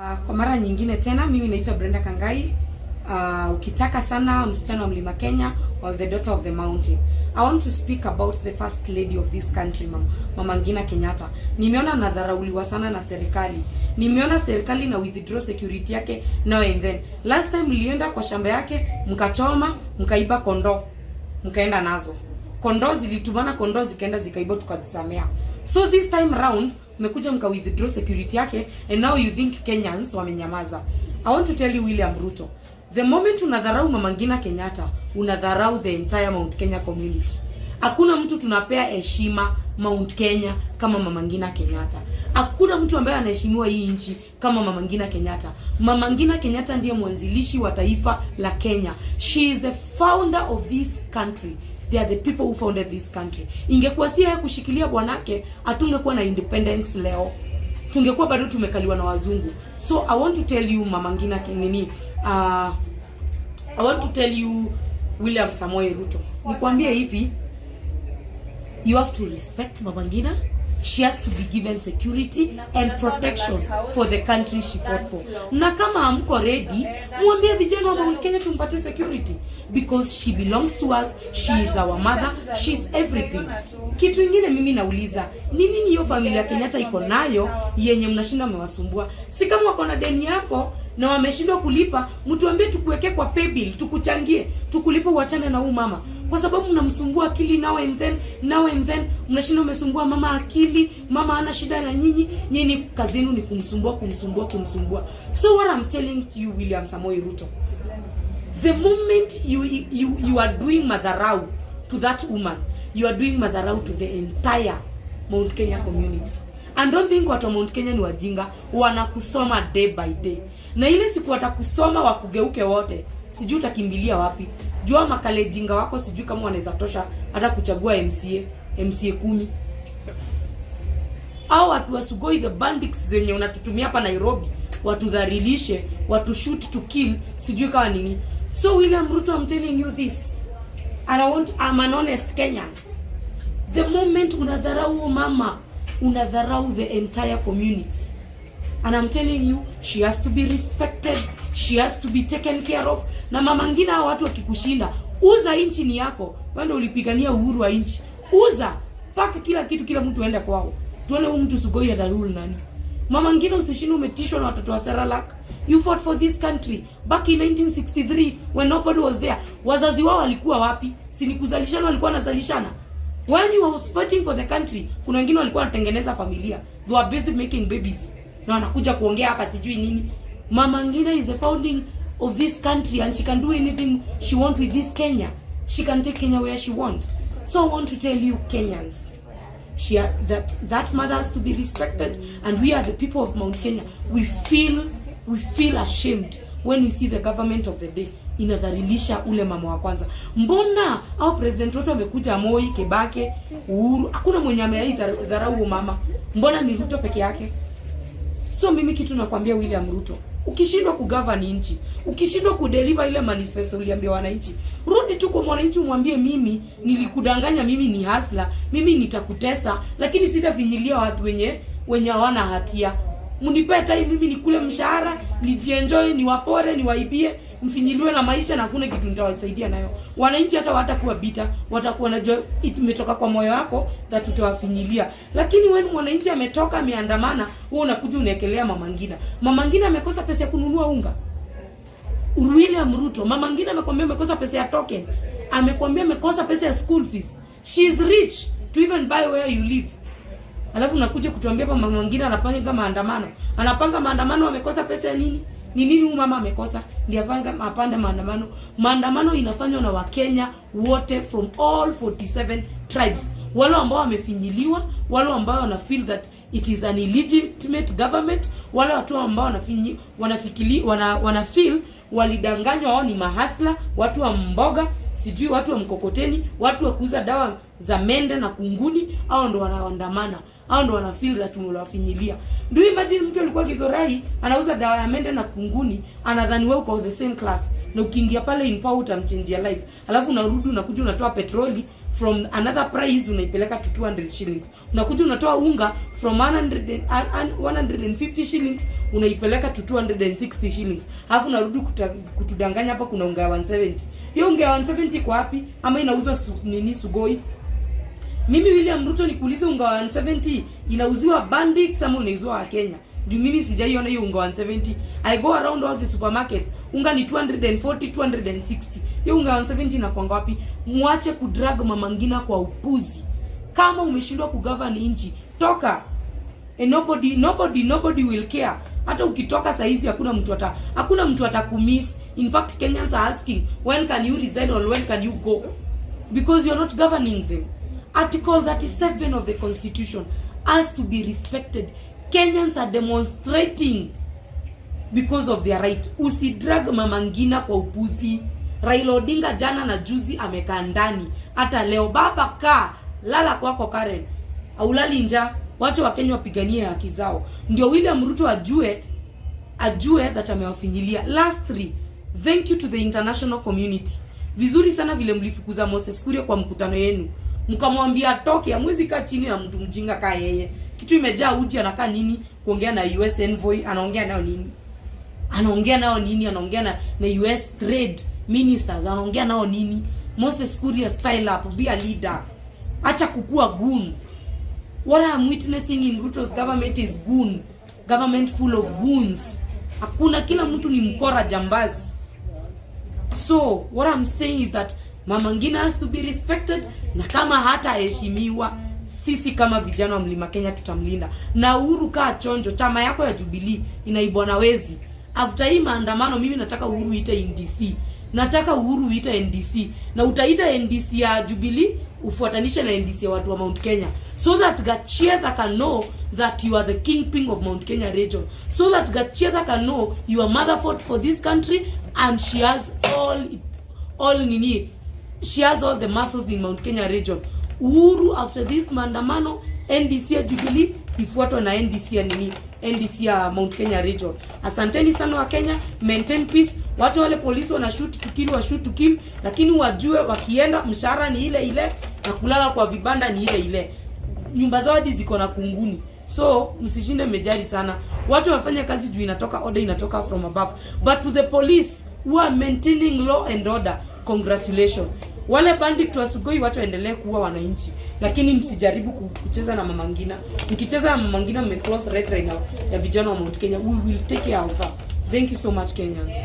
Kwa mara nyingine tena mimi naitwa Brenda Kangai. Ukitaka sana msichana wa Mlima Kenya or the daughter of the mountain. I want to speak about the first lady of this country, Mama Ngina Kenyatta. Nimeona nadharauliwa sana na serikali. Nimeona serikali na withdraw security yake now and then. Last time nilienda kwa shamba yake, mkachoma, mkaiba kondoo, mkaenda nazo. Kondoo zilitumana, kondoo zikaenda zikaiba, tukazisamea. So this time round mmekuja mka withdraw security yake and now you think Kenyans wamenyamaza. I want to tell you, William Ruto, the moment unadharau Mama Ngina Kenyatta, unadharau the entire Mount Kenya community. Hakuna mtu tunapea heshima Mount Kenya kama Mama Ngina Kenyatta. Hakuna mtu ambaye anaheshimiwa hii nchi kama Mama Ngina Kenyatta. Mama Ngina Kenyatta ndiye mwanzilishi wa taifa la Kenya. She is the founder of this country. They are the people who founded this country. Ingekuwa si yeye kushikilia bwanake, hatungekuwa na independence leo. Tungekuwa bado tumekaliwa na wazungu. So I want to tell you, Mama Ngina nini, I want to tell you, William Samoei Ruto. Nikwambie hivi, you have to respect Mama Ngina. She has to be given security and protection for the country she fought for. Na kama hamko ready, mwambie vijana wa Mount Kenya tumpatie security because she belongs to us, she is our mother, she is everything. Kitu ingine mimi nauliza, ni nini hiyo familia Kenyatta iko nayo yenye mnashinda mmewasumbua? Si kama wako na deni yako na wameshindwa kulipa, mtuambie tukuweke kwa paybill, tukuchangie, tukulipe, uachane na huu mama, kwa sababu mnamsumbua akili now and then, now and then, mnashinda umesumbua mama akili. Mama hana shida na nyinyi, nyinyi kazi yenu ni kumsumbua, kumsumbua, kumsumbua. So what I'm telling you, William Samoei Ruto, the moment you are doing madharau to that woman, you are doing madharau to the entire Mount Kenya community. And don't think watu wa Mount Kenya ni wajinga, wanakusoma day by day. Na ile siku watakusoma wakugeuke wote, sijui utakimbilia wapi. Jua makalejinga wako sijui kama wanaweza tosha hata kuchagua MCA, MCA 10 au watu wa Sugoi, the bandits zenye unatutumia hapa Nairobi, watudhalilishe, watu shoot to kill, sijui kama nini. So William Ruto, I'm telling you this and I'm an honest Kenyan. The moment unadharau huyo mama, unadharau the entire community. And I'm telling you, she has to be respected, she has to be taken care of. Na Mama Ngina, hao watu wakikushinda, uza nchi ni yako. Wewe ndio ulipigania uhuru wa nchi. Uza paka kila kitu, kila mtu aende kwao, tuone huyu mtu Sugoi atarule nani. Mama Ngina, usishinde umetishwa na watoto wa Cerelac. You fought for this country back in 1963 when nobody was there. Wazazi wao walikuwa wapi? Si ni kuzalishana walikuwa wanazalishana? When you was fighting for the country, kuna wengine walikuwa wanatengeneza familia. They were busy making babies na wanakuja kuongea hapa sijui nini. Mama Ngina is the founding of this country and she can do anything she want with this Kenya. She can take Kenya where she wants. So I want to tell you, Kenyans, she that mother has to be respected, and we are the people of Mount Kenya. We feel ashamed when we see the government of the day inadhalilisha ule mama wa kwanza. Mbona au president wote wamekuja, Moi, Kibaki, Uhuru, hakuna mwenye ameai dharau huyo mama? Mbona ni Ruto peke yake? So mimi kitu nakwambia, William Ruto, ukishindwa kugovern nchi, ukishindwa kudeliver ile manifesto uliambia wananchi, rudi tu kwa mwananchi umwambie, "Mimi nilikudanganya, mimi ni hustler, mimi nitakutesa, lakini sitafinyilia watu wenye hawana hatia. Mnipe time mimi nikule mshahara, nijienjoy, niwapore, niwaibie, mfinyiliwe na maisha na hakuna kitu nitawasaidia nayo." Wananchi hata watakuwa bitter, watakuwa najua imetoka kwa moyo wako that utawafinyilia. Lakini wewe mwananchi ametoka ameandamana, wewe unakuja unaekelea Mama Ngina. Mama Ngina amekosa pesa ya kununua unga. William Ruto, Mama Ngina amekwambia amekosa pesa ya token, amekwambia amekosa pesa ya school fees. She is rich to even buy where you live. Alafu unakuja kutuambia hapa mama mwingine anapanga maandamano. Anapanga maandamano amekosa pesa ya nini? Ni nini huyu mama amekosa? Ndiye apanga apande maandamano. Maandamano inafanywa na Wakenya wote from all 47 tribes. Wale ambao wamefinyiliwa, wale ambao wana feel that it is an illegitimate government, wale watu ambao wanafikiri wana feel walidanganywa, wao ni mahustler, watu wa mboga, sijui watu wa mkokoteni, watu wa kuuza dawa za mende na kunguni, hao ndo wanaandamana, hao ndo wana feel that tumewafinyilia. Do you imagine mtu alikuwa Githurai anauza dawa ya mende na kunguni, anadhani wewe uko the same class, na ukiingia pale in power utamchangia life, alafu unarudi unakuja unatoa petroli From another price unaipeleka to 200 shillings. Unakuja unatoa unga from 150 shillings, unaipeleka to 260 shillings, alafu unarudi kutudanganya hapa kuna unga ya 170. Hiyo unga ya 170 iko wapi? Ama inauzwa nini, Sugoi? Mimi William Ruto nikuulize, unga wa 170 inauziwa bandits ama unauziwa wa Kenya? Juu mimi sijaiona hiyo unga 170. I go around all the supermarkets, unga ni 240, 260. Hiyo unga 170 inakwanga wapi? Muache kudrag Mama Ngina kwa upuzi. Kama umeshindwa kugovern nchi, toka. And nobody, nobody, nobody will care. Hata ukitoka saizi, hakuna mtu atakumiss. In fact, Kenyans are asking, "When can you resign?" or "When can you go?" because you are not governing them. Article 37 of the Constitution has to be respected. Kenyans are demonstrating because of their right. Usidrag Mama Ngina kwa upuzi. Raila Odinga jana na juzi amekaa ndani, hata leo. Baba, kaa, lala kwako Karen, aulali njaa. Wache Wakenya wapiganie haki zao, ndio William Ruto ajue that amewafinyilia. Lastly, thank you to the international community. Vizuri sana vile mlifukuza Moses Kuria kwa mkutano yenu, mkamwambia atoke. Hamwezi kaa chini na mtu mjinga kaa yeye. Kitu imejaa uji, anakaa nini kuongea na US envoy? Anaongea nayo nini? Anaongea nao nini? Anaongea na US trade ministers, anaongea nao nini? Moses Kuria, style up, be a leader. Acha kukua goon. What I'm witnessing in Ruto's government is goon government, full of goons. Hakuna, kila mtu ni mkora, jambazi. So what I'm saying is that Mama Ngina has to be respected, na kama hataheshimiwa, sisi kama vijana wa Mlima Kenya tutamlinda. Na Uhuru, kaa chonjo, chama yako ya Jubilee inaibwa na wezi. After hii maandamano, mimi nataka Uhuru uite NDC. Nataka Uhuru uite NDC, na utaita NDC ya Jubilee ufuatanishe na NDC ya watu wa Mount Kenya, so that Gachagua can know that you are the kingpin of Mount Kenya region, so that Gachagua can know your mother fought for this country and she has all nini, she has all the muscles in Mount Kenya region. Uhuru, after this maandamano, NDC ya Jubilee ifuatwa na NDC ya nini, NDC ya Mount Kenya region. Asanteni sana wa Kenya, maintain peace. Watu wale polisi wana shoot to kill, wa shoot to kill, lakini wajue wakienda mshahara ni ile ile na kulala kwa vibanda ni ile ile. Nyumba zao hadi ziko na kunguni. So msishinde mejari sana. Watu wafanye kazi juu inatoka order, inatoka from above. But to the police who are maintaining law and order, congratulations. Wale bandit wa Sugoi, wacha waendelee kuua wananchi, lakini msijaribu kucheza na Mama Ngina. Mkicheza na Mama Ngina, mme cross red line ya vijana wa Mount Kenya. We will take care of her. Thank you so much, Kenyans.